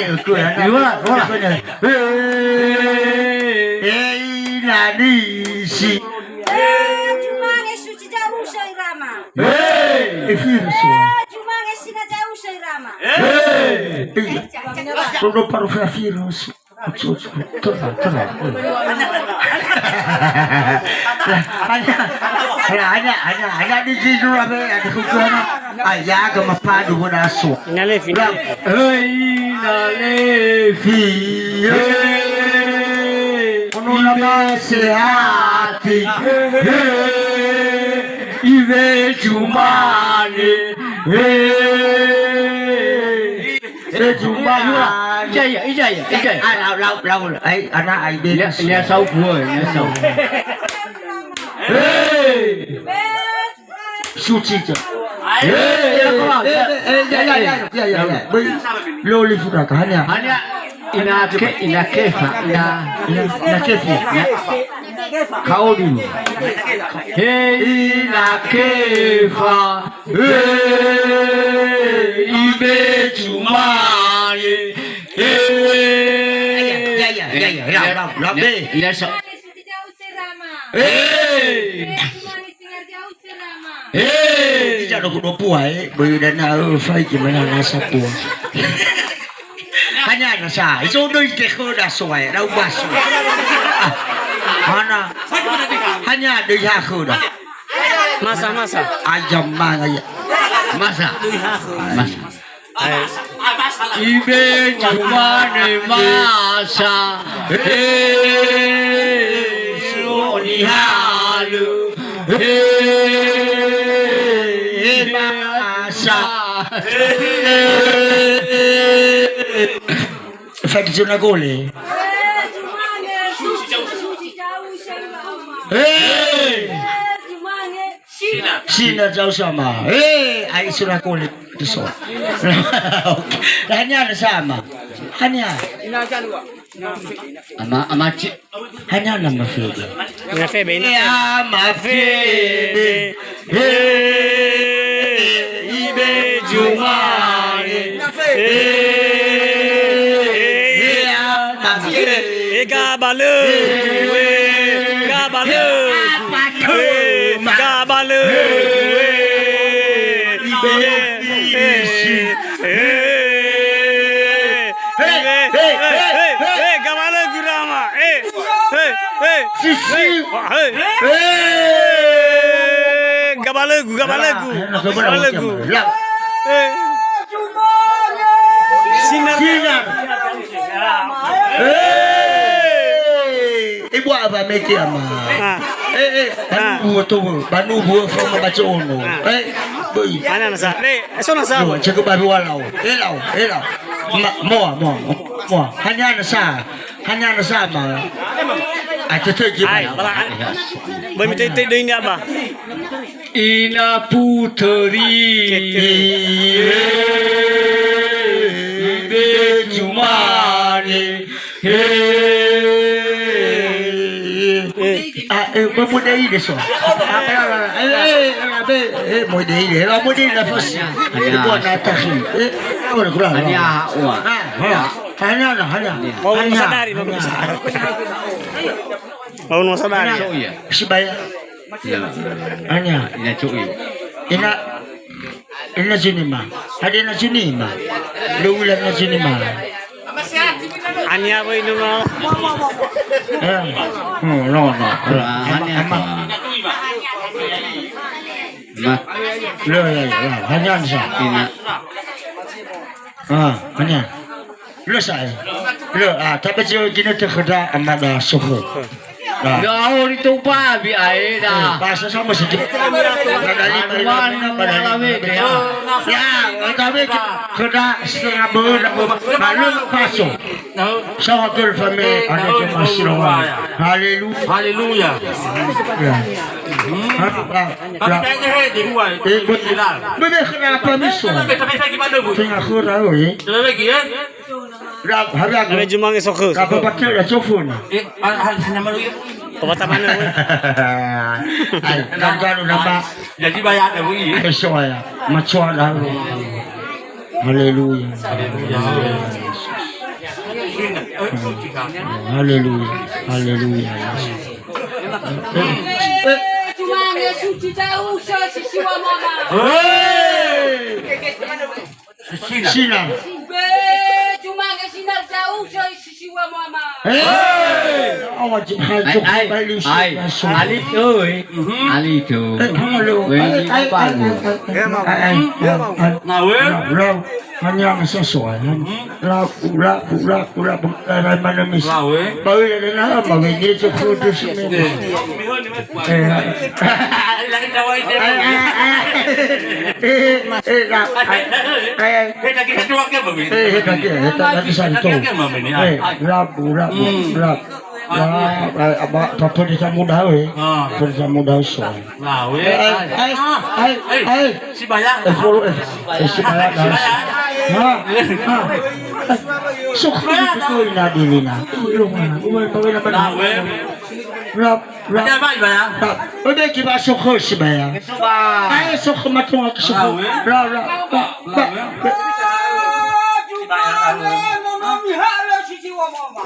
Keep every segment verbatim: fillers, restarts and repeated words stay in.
Iwa, iwa. Hei, hei, nani si. Eh, cuma Yesus tidak usah irama. Hei, virus. Eh, cuma Yesus tidak usah irama. Hei. Todo paru virus. Tenang, tenang. Hanya, hanya, hanya di sini lah, be, ada kukuhana. Ayah ke mapadu bodaso. Ina lefi, ina lefi. Hei, ina lefi. Hei. Ono nama sehati. Hei. Iwe cumane. Hei. Eh, jumpa. Ijaya, ijaya, ijaya. Ah, lau, lau, lau. Ai, ana, ai, be. Nia, nia sau buah, nia sau. Hei. Suci, Cak. Hei, eh, eh, eh, ya, ya, ya, ya, ya, ya. Beri. Lo, li, sudah, hanya. Hanya, ina ke, ina kefa, ina, ina, ina kefi. Ina. Kau dulu. Hei, ina kefa. Eh, ibe cumane. Eh. Ya, ya, ya, ya, ya, ya, ya, be. Ya, ya, so. Eh. Eh. Ija doku dopua, eh. Boyo dana, eh, fai gimana nasa pua. Hanya nasa, iso doi ke khoda soai, dau basu. Ah, mana? Hanya doi ha khoda. Masa, masa. Ayam mana ya? Masa. Masa. Ibe cumane masa. Eh, lo ni halu. Eh, masa. Eh. Fadi zona gole. Eh. Sina. Sina jauh sama. Eh, ai sura kulit tu so. Oke. Hanya ada sama. Hanya. Ama, ama ci-, hanya nama Febe. Ina Febe, ina Febe. Ya, ama Febe. Eh, ibe jumare. Eh, eh, gabalö, eh, gabalö, eh, gabalö, eh. Eh, eh, eh, eh, gabalö gurama, eh, eh, eh, eh, eh, gabalögu, gabalögu, gabalögu. Eh. Sinar. Sinar. Eh. Ibu apa meke ama? Ah. Eh, eh, ah. Banu buah tu, banu buah from baca ono. Ah. Eh, boi. Mana nasa? Eh, so nasa. Yo, cukup baru walau. Eh, lau, eh, lau. Ma-, moa, moa, moa. Hanya nasa. Hanya nasa ma. Ah, tetep gimana? Ai, bala. Boi mitete deui ini apa? Ina Putri. Kete. Ibe cumane. Eh. Ah, eh, ba modai de so. Ah, eh, eh, eh, eh, be, eh, modai de. Ah, modai na fas. Hanya. Ibu anak tahi. Eh, oh, kurang. Hanya, wah. Ah, ah. Hanya lah, hanya. Mau sadari, mau sadari. Mau sadari. Hanya. Oh, iya. Sibaya. Ya. Hanya. Ina cuy. Ina, ina Junima. Ada ina Junima. Dua bulan ina Junima. Ania apa ini, no? Eh. Oh, no, no. Ah, emang, hanya emang. Apa? Mat. Lo, ya, ya, ya. Hanya sa. Ina. Ah, hanya. Lö sa'ae. Lö, ah, tabe zi-, ginötö khöda amada sofu. Ah. Ndra'o nitoubabi ae da. Eh, bahasa sama sedikit. Anu, anu, anu, anu, ya. Ya, tabe khöda setengah bö'ö, malu paso. Sahatul fame, ada cuma silawan. Haleluya. Haleluya. Ya. Hmm. Ah, ah, ya. Tapi kayaknya, he, di luar, eh, di dalam. Bebe, kenapa miso? Tapi, tapi, tapi gimana, Bu? Tengah khöda, oi. Coba lagi, ya. Ame jumangge sokhö, sokhö. Apa pakai dah sofu na? Eh, ah, ah, sini malu ya. Pemata mana, Bu? Ai, kan baru nampak. Jadi bayar dah, Bu, ya. Besok ya. Macoa dah. Haleluya. Haleluya. Haleluya. Haleluya. Cuma nge suci jauh, so sisiwa mama. Hei. Sinar. Be, cuma nge sinar jauh, so sisiwa mama. Hei. Awa, jemaah, ai, ai, ai. Ali, oi. Mhm. Ali tu. Eh, halo. Wei, ai, ai, bagus. Ai, ai, ai, ai. Nah, weh. Nah, nah. Hanya ngesosoan. Labu, labu, labu, labu. Lain mana mis? Lawe. Bawe ada nama, bawe ni tu kudu sini. Eh. Eh, eh, eh. Eh, eh, la-, eh, eh. Eh, tak kira tu wakil, Bawe. Eh, eh, tak kira, eh, tak, tak bisa tu. Eh, labu, labu, labu. Ah, ah, apa, apa dia sama dah, eh? Ah. Apa dia sama dah, so. Lawe. Eh, eh, eh, eh, eh. Sibaya. Eh, follow, eh. Eh, sibaya, dah. Sibaya. Ha, ha. So, kau itu ina dilina. Lu mana? Umai pawai apa? Lawe. Rap, rap. Ada apa, Sibaya? Rap. Udah kita so ke Sibaya. Sibaya. Eh, so ke matung aku so. Lawe. Rap, rap, rap, rap. Lawe. Sibaya, lawe.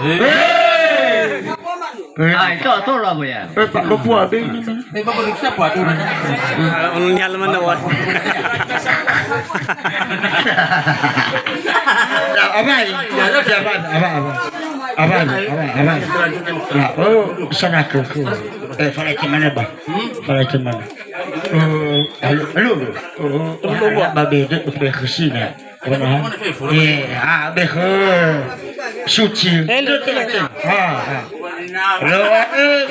Eh. Eh. Ai, to, to lah, Bu, ya. Eh, Pak Ketua, Bang. Eh, Bapak Duksa, Pak, tu. Orang ni halaman dah, Wan. Apa, apa, apa, apa, apa? Apa, apa, apa? Nah, oh, sana ke, ke. Eh, fala ke mana, Bah? Fala ke mana? Oh, alu, alu. Oh, oh, Babe, dia ke sini. Mana? Eh, ah, be khö. Suci. Hello, hello. Ah, ah. Lo, eh,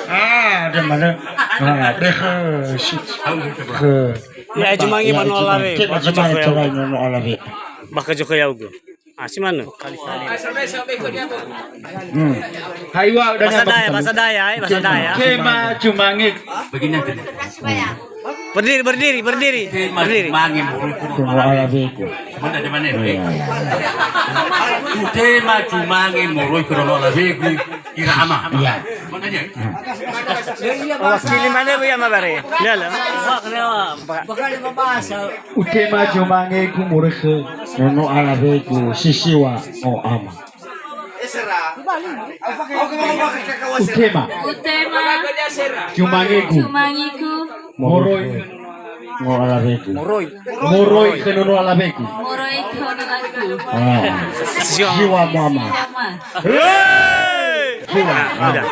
ah, ada mana? Ah, be khö. Suci. Khö. Ya, cuma ngi mano alawe. Cuma, cuma, cuma, mano alawe. Bakha jokho ya'ugö. Ah, si mano? Hmm. Hai, wa, udah. Bahasa Dayak, bahasa Dayak, eh, bahasa Dayak. Tema cuma ngi. Begini aja. Berdiri, berdiri, berdiri. Berdiri. Cuma ngi moroi khö nono alawegu. Mana ada mana? Iya. Utema cuma ngi moroi khö nono alawegu. Ira ama. Iya. Mana dia? Wakili mana, Bu, ya, ama bare? Lala. Utema cuma ngi ku moroi khö nono alawegu, sisiwa, o ama. Utema. Utema. Cuma ngi ku. Cuma ngi ku. Moroi. Ngo alawegu. Moroi. Moroi khö nono alawegu. Moroi khö nono alawegu. Ah. Siwa. Siwa mo ama. Ama. Hei! Siwa. Ah. Udah.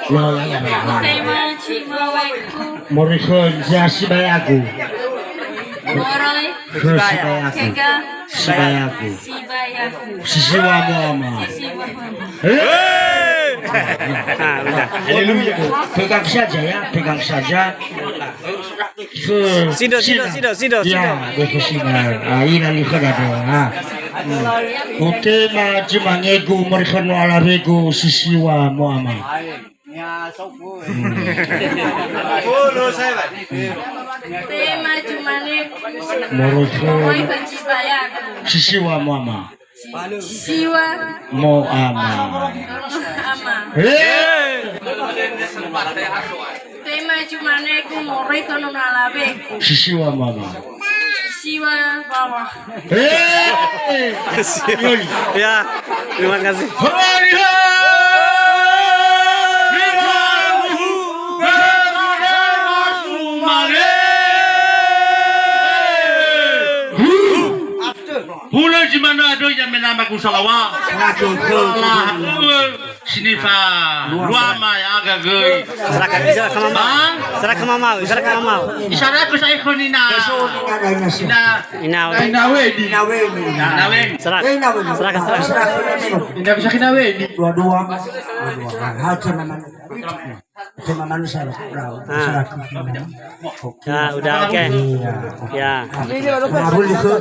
Lo, lo, lo, lo. Utema cuma ngi ku. Moroi khö, ya, sibayagu. Moroi. Khö sibayaku. Khöga. Sibayaku. Sibayaku. Sisiwa mo ama. Sisiwa mo ama. Hei! Ah, udah. Haleluya. Pegang saja ya, pegang saja. Khö, sido, sido, sido, sido, ya, sido. Khö sinar. Ah, ina li khöda do. Ah. Hmm. Utema cuma ngi ku moroi khö nono alawegu, sisiwa mo ama. Tema cuma ngi ku. Moroi khö. Moroi khö sibayaku. Sisiwa mo ama. Siwa. Mo ama. Ama. Hei! Tema cuma ngi ku moroi khö nono alawegu. Sisiwa mo ama. Sisiwa mo ama. Hei! Ya, terima kasih. Hulö zi manö andrö ya menama ku salawa. Sinifa luama ya aga göi. Serahkan, serahkan mama. Ah? Serahkan mama, serahkan mama. Isara ku saya khonina. Ina. Ina. Ina wedi. Ina wedi. Ina wedi. Serah. Ina wedi. Serahkan, serahkan. Ina bisa kina wedi. Dua-dua. Dua-dua. Hati mama. Cuma manusia lah. Ah. Ya, udah, oke. Iya. Ya. Nah, boleh ke?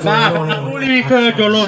Nah, boleh ke dulu?